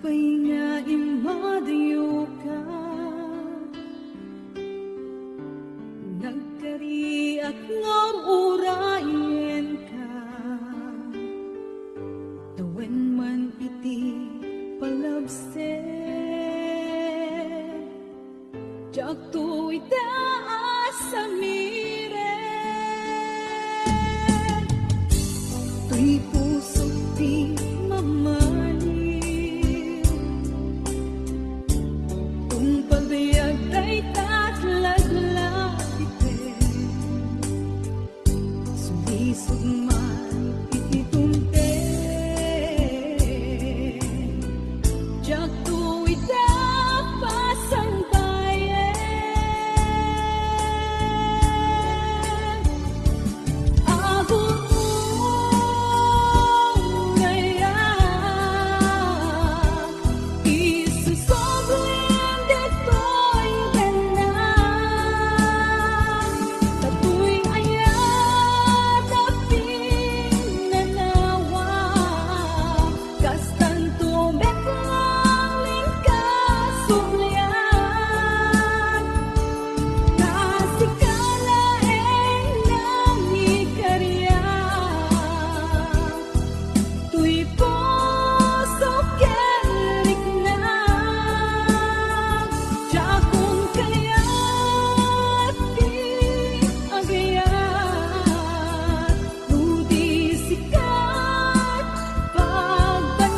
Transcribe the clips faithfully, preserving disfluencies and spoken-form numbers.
Apay nga immadayoka, nagkariak nga urayenka, tawen man iti palabser. Diakto ita a samiren. Toy pusok ti mamali. Tungpal biag dayta a laglagipen. Sulisog man iti dumteng, diakto ita pasangbayen. Agur-urayak, isu soblin ditoy denna. Datoy ayat a pinnanawa, kastanto met laeng kasubli. Ta sika laeng nangikariak. Toy puso ken rikna, diakon kayat ti agayat, no di sika pagbanagan.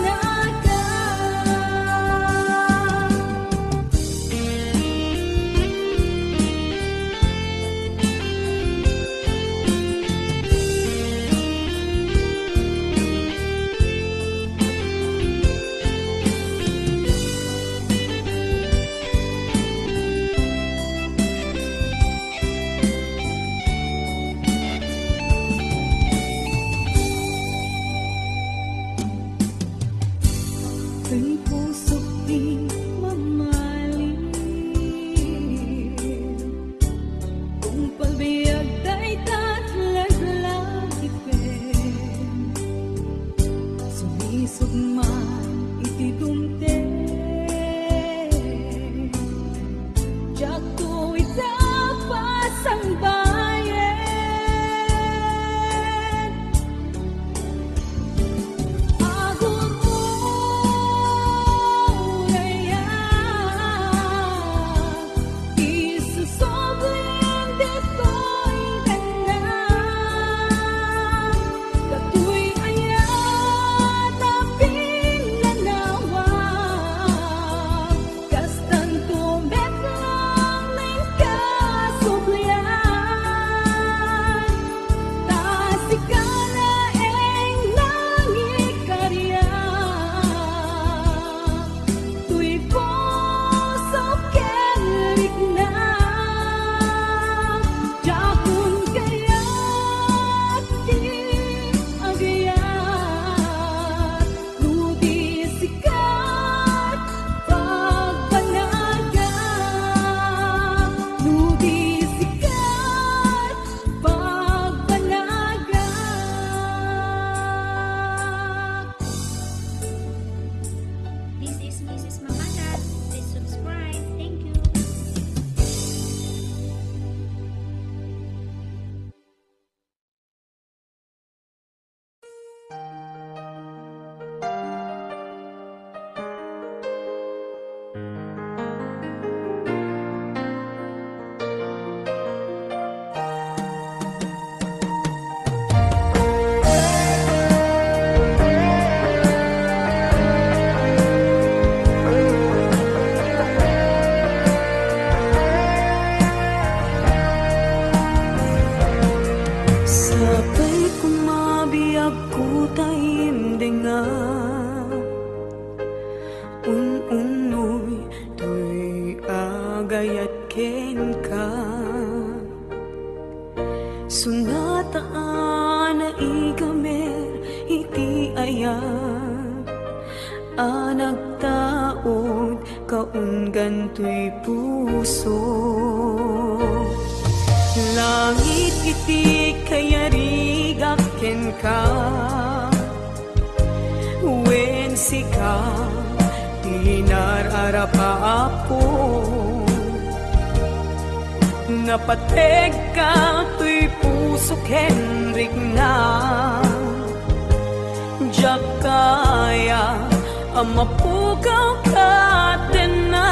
Ken pusok ti mamali. Tungpal biag dayta a laglagipen. Sulisog man iti dumteng. Diakto ita pasangbayen. Agur-urayak, isu soblin ditoy denna. Datoy ayat a pinnanawa, kastanto met laeng kasubli. Ta sika laeng nangikariak. Toy puso ken rikna, diakon kayat ti agayat. No di sika pagbanagan, no di sika pagbanagan. This is Missus Mapatag. Please subscribe. Thank you. Sapay koma biagko ta imdenga, un-unnoy toy agayat kenka. Suna ta a naigamer iti ayat a nagtaud kaunggan toy puso. Langit iti kayarigak kenka, wen sika Inar-arap a Apo, napategka toy puso ken rikna. Diak kaya a mapukaw kadena.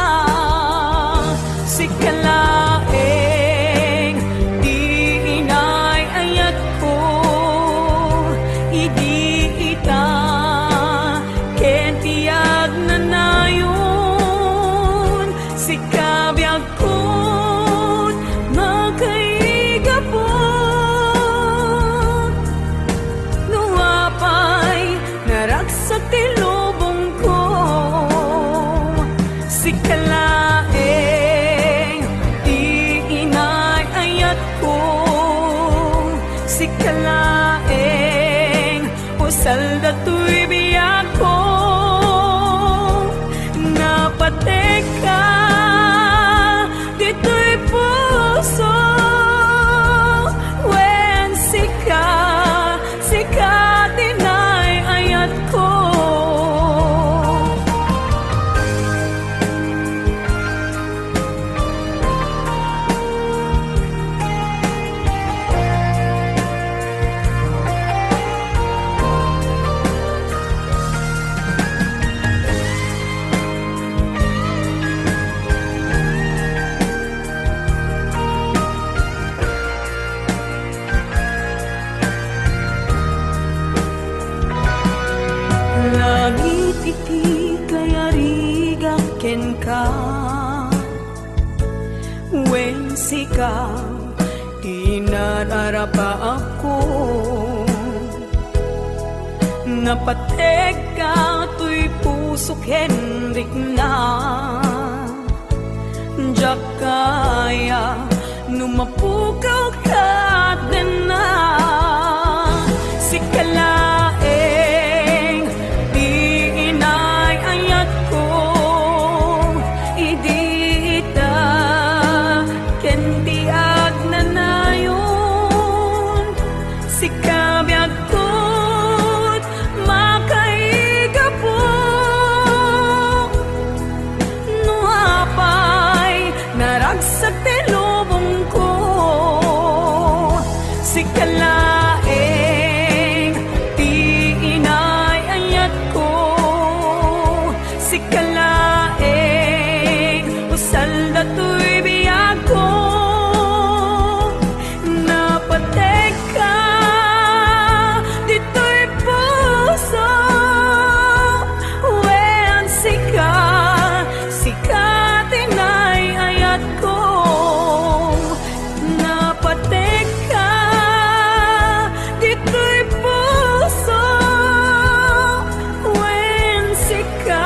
Sika laeng ti inay-ayatko, idi ita ken ti agnanayon, sika biagkon makaigapu. No apay naragsak ti lubongko, sika laeng ti inay-ayatko, sika laeng usal datoy biagko. Napategka ditoy puso, wen sika, sika ti inay-ayatko. Langit iti kayarigak kenka, wen sika ti inar-arap a Apo. Napategka toy puso ken rikna. Diak kaya no mapukaw kadena. Sika laeng ti inay-ayatko, idi ita ken ti agnanayon, sika biagkon makaigapu. No apay naragsak ti lubongko, sika laeng ti inay-ayatko, sika laeng usal datoy biagko. Napategka ditoy puso, wen sika, sika ti inay-ayatko. Napategka ditoy puso, wen sika,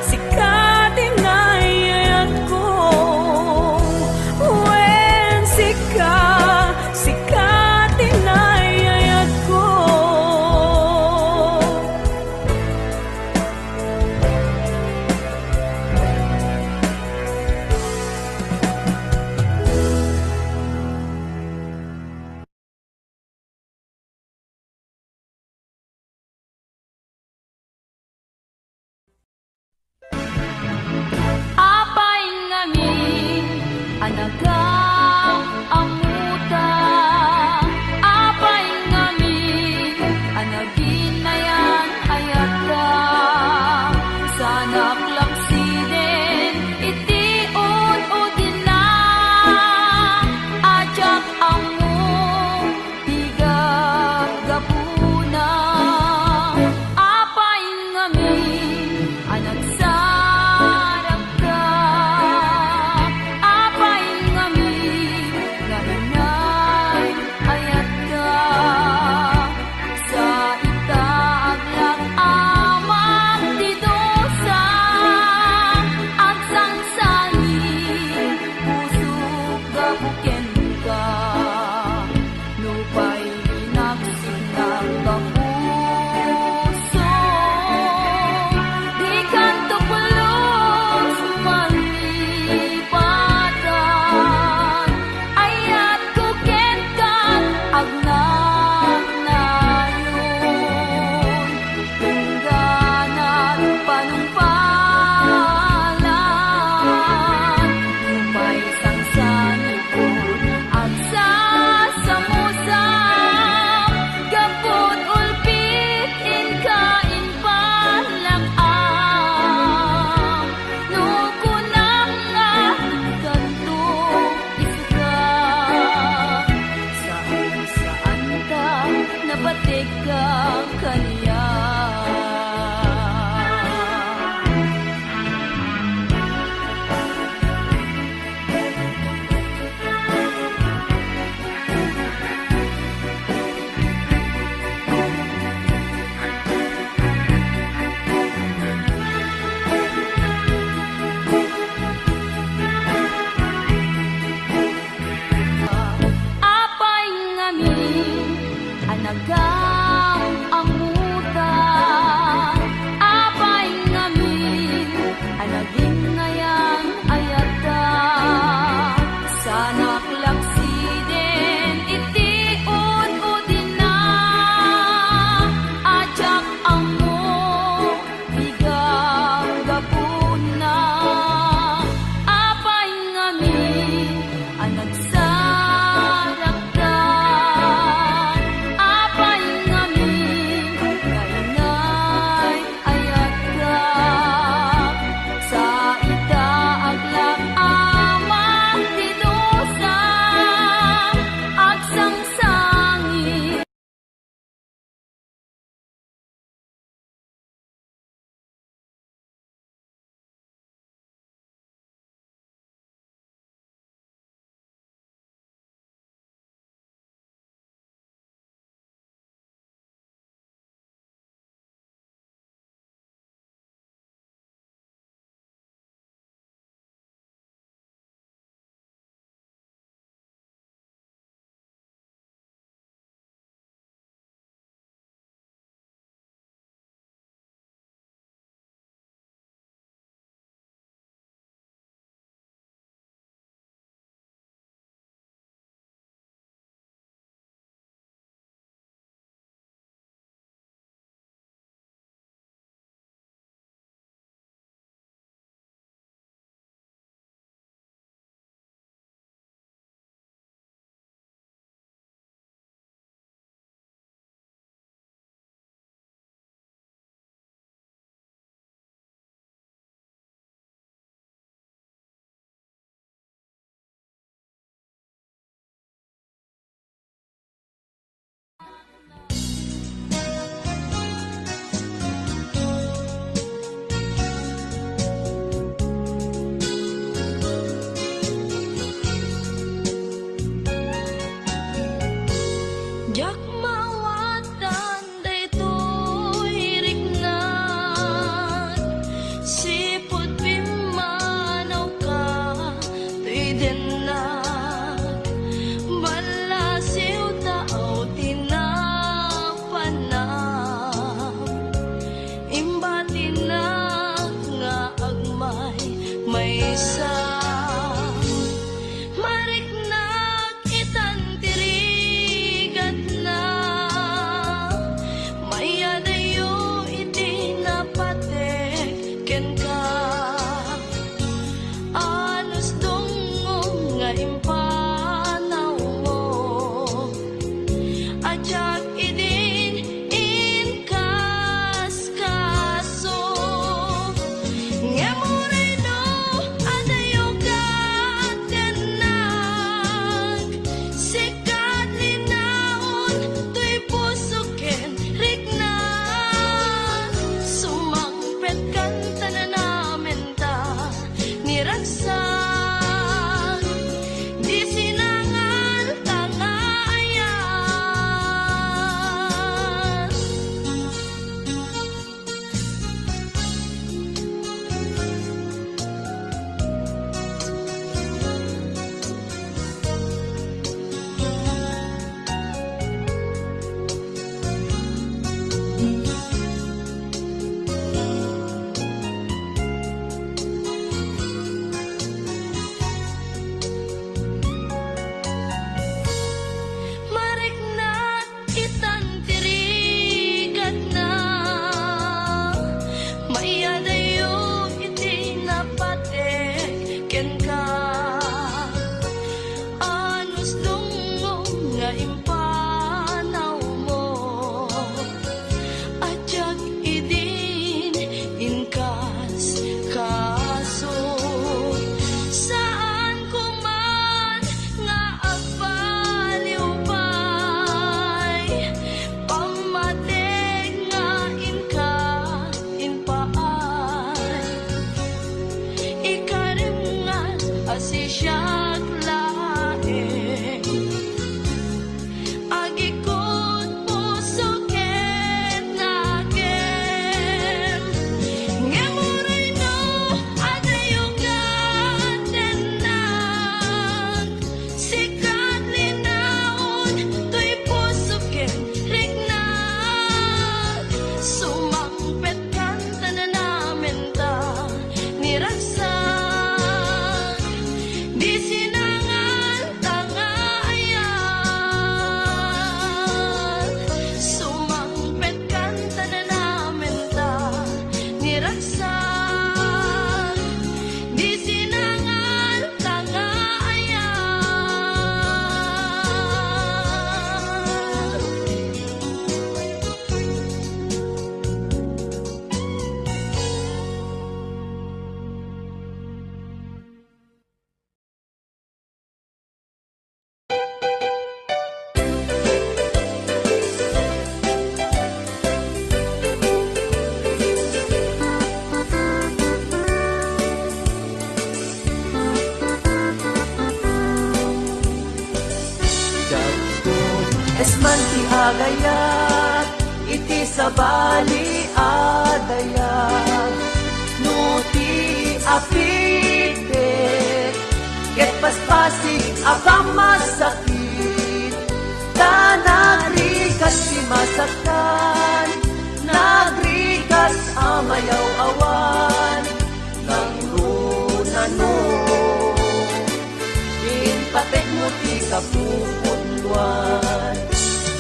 sika ti inay-ayatko. Wen sika, sika ti inay-ayatko. Apay ngamin a nagaammota? Apay ngamin a naginayan-ayatka? Sanak laksiden iti ud-udina a diak ammo ti gapgapuna. Apay ngamin a nagsaragka? Apay ngamin Dayat iti sabali a dayag, no ti apitek ket paspasig a pammasakit, ta nagrigat ti masaktan, nagrigat a mayaw-awan, nangrunano. Impatekmo ti kapupudnoan,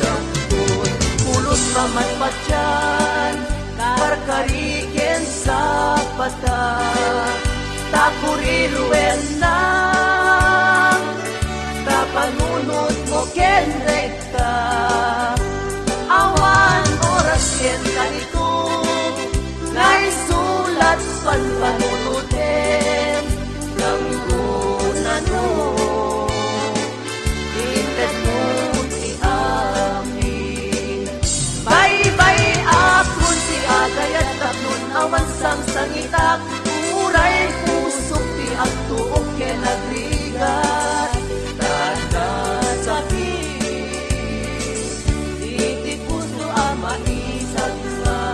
dakton pulos pamatpatian, karkari ken sapata, ta kuriruenna, ta panunotmo ken rekta. Awan oras ken kanito, nga isulat panpanunotem, nangrunano. Intedmo ti amin. Baybay-akon ti agayat tapno awan sangsangitak, uray pusok ti agtuok ken agrigat. Ta nasakit iti puso a maisagma.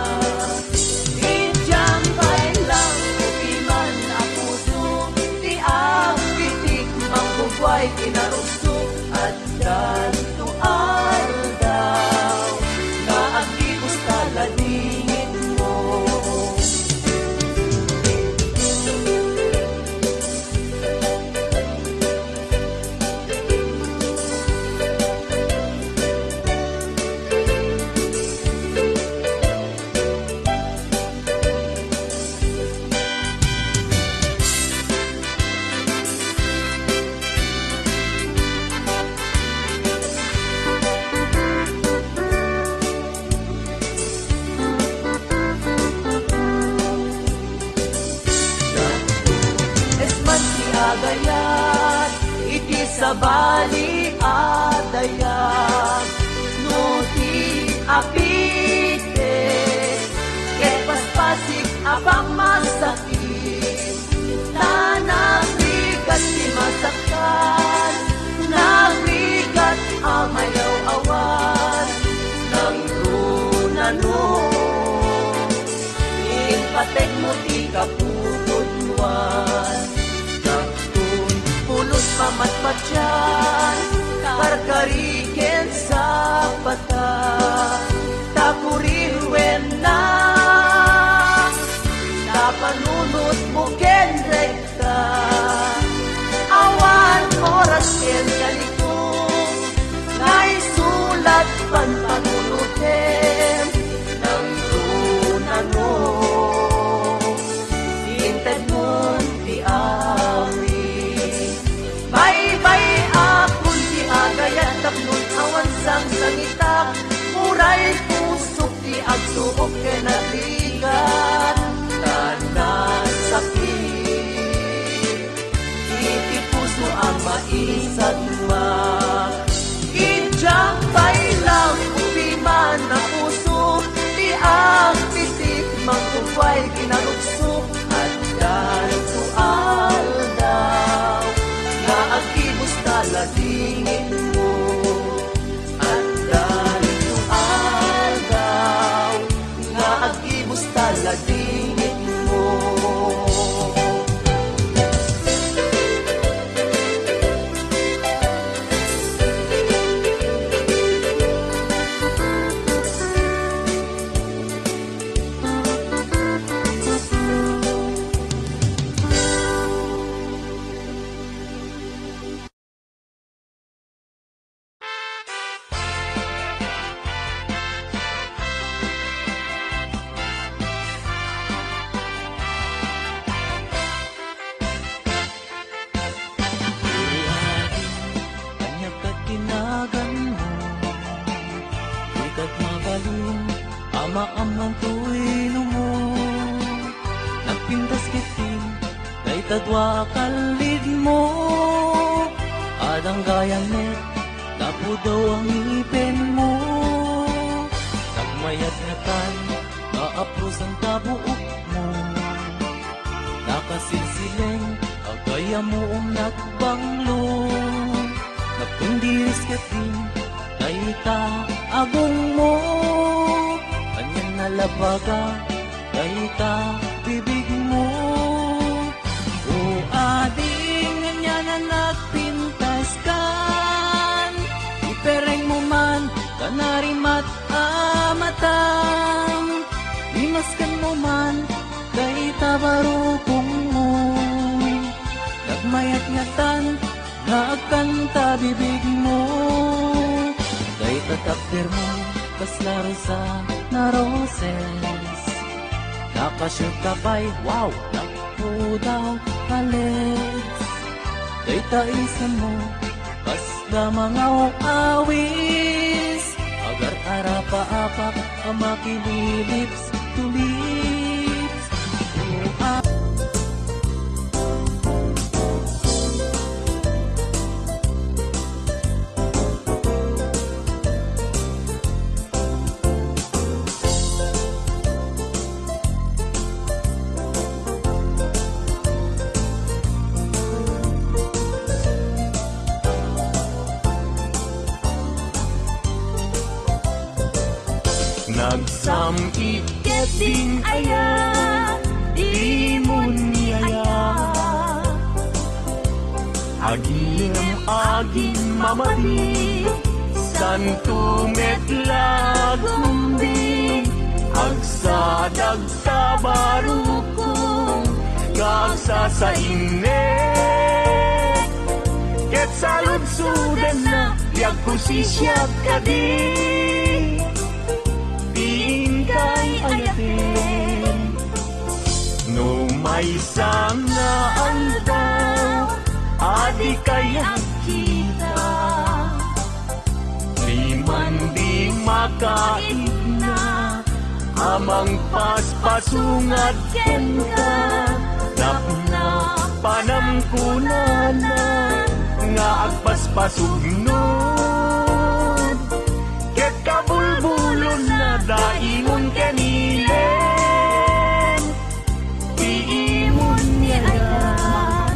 Idian pay lang upiman a puso ti agpitik, manggugway kinarugso, addanto aldaw nga agibus ta ladingitmo. Esman ti agayat iti sabali a dayag, no ti apitek ket paspasig a pammasakit, ta nagrigat ti masaktan, nagrigat a mayaw-awan, nangrunano. Impatekmo ti kapupudnoan, dakton pulos pamatpatian, karkari ken sapata, ta kuriruenna, ta panunotmo ken rekta. Awan oras ken kanito, nga isulat panpanunotem, nangrunano. Intedmon ti amin. Baybay-akon ti agayat tapno awan sangsangitak, uray pusok ti agtuok ken agrigat. Ta nasakit iti puso a maisagma. Idian pay lang upiman a puso ti agpitik, manggugway kinarugso, addanto aldaw nga agibus ta ladingitmo. Addanto aldaw nga agibus ta ladingitmo. Ania ket ti naganmo? Dikat mabalin a maammoan toy numo. Nagpintas ketdi dayta dua a kallidmo. Adda gayam met napudaw a ngipenmo. Nagmayat ngatan nga aprusan ta buokmo. Nakasilsileng a gayammo nagbanglo. Nagkundiris ketdi dayta agongmo, ania nalabaga dayta bibigmo. O Adi, ania nagpintaskan, iperengmo man ta narimat a matam. Imaskanmo man dayta barukongmo, nagmayat ngatan nga agkanta bibigmo. Dayta takdermo, kasla rosana roses. Nakasiuta pay, wow, napudaw, kalets. Dayta isanmo, kasla mangaw-awis. Agar-arapa-apak a makililips, tulips. O, a- Nagsam-it ket din-ayat, di imon ni ayat. Aginem agin mamati, santo met la agumbi. Agsadag ta barukong nga agsasainek, ket saludsodenna ti agkusisiak kadi. Ti inkay ayaten. No maysa nga aldaw a dikay agkita, diman di makaigna a mangpaspasungad kenka. Napnapanam kunana nga agpaspasugno. Ket kabulbulonna da imon ken ilem ti imon ni ayat.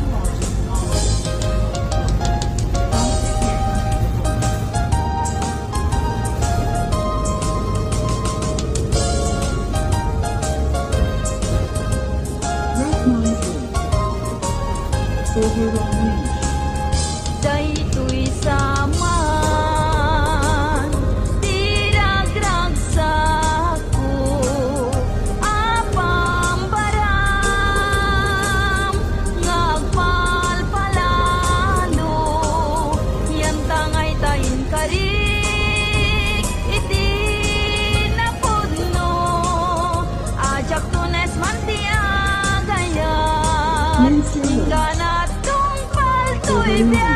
Overwhelming. Daytoy sa man ti ragragsakko a pambaram nga agpalpalalo, yan tangay ta inkarik iti napudno. Ajak tunes man ti agayat, inggana tungpal toy biag.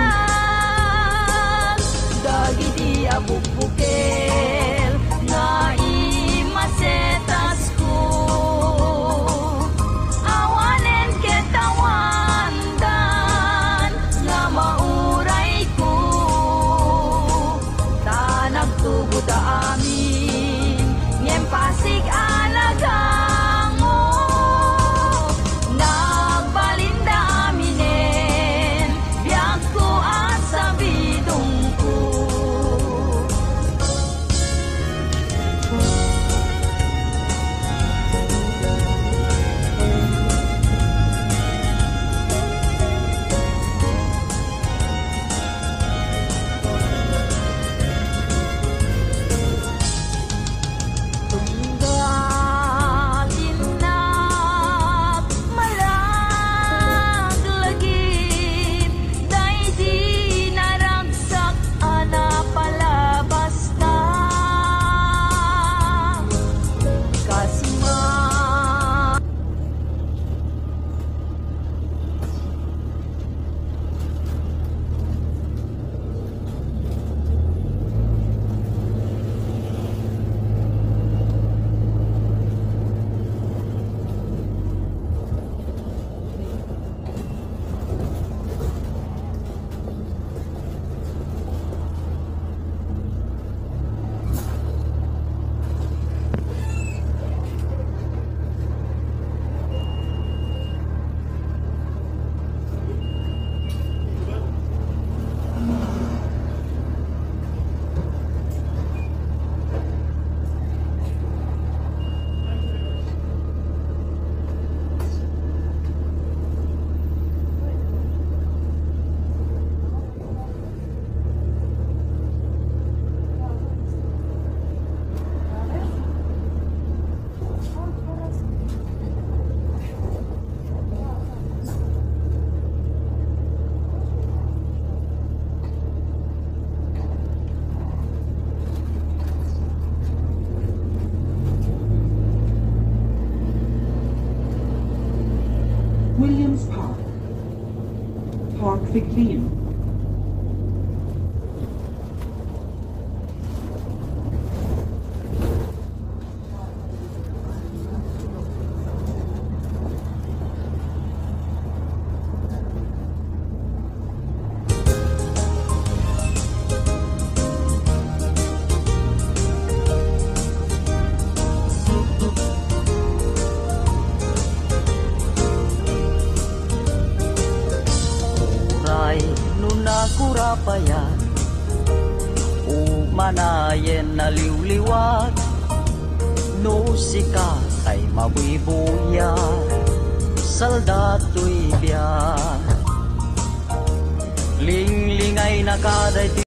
Dagiti abukbukel nga imasetasko, awanen ket awandan nga maurayko. Ta nagtugoda amin, ngem pasig a nagango. Nagbalinda aminen, biagko Williams Park. Park Vic Liam. Uray no nakurapayan, umanayen naliwliwat. No sika tay mabuybuyat, salda toy biag. Linglingaynaka daytoy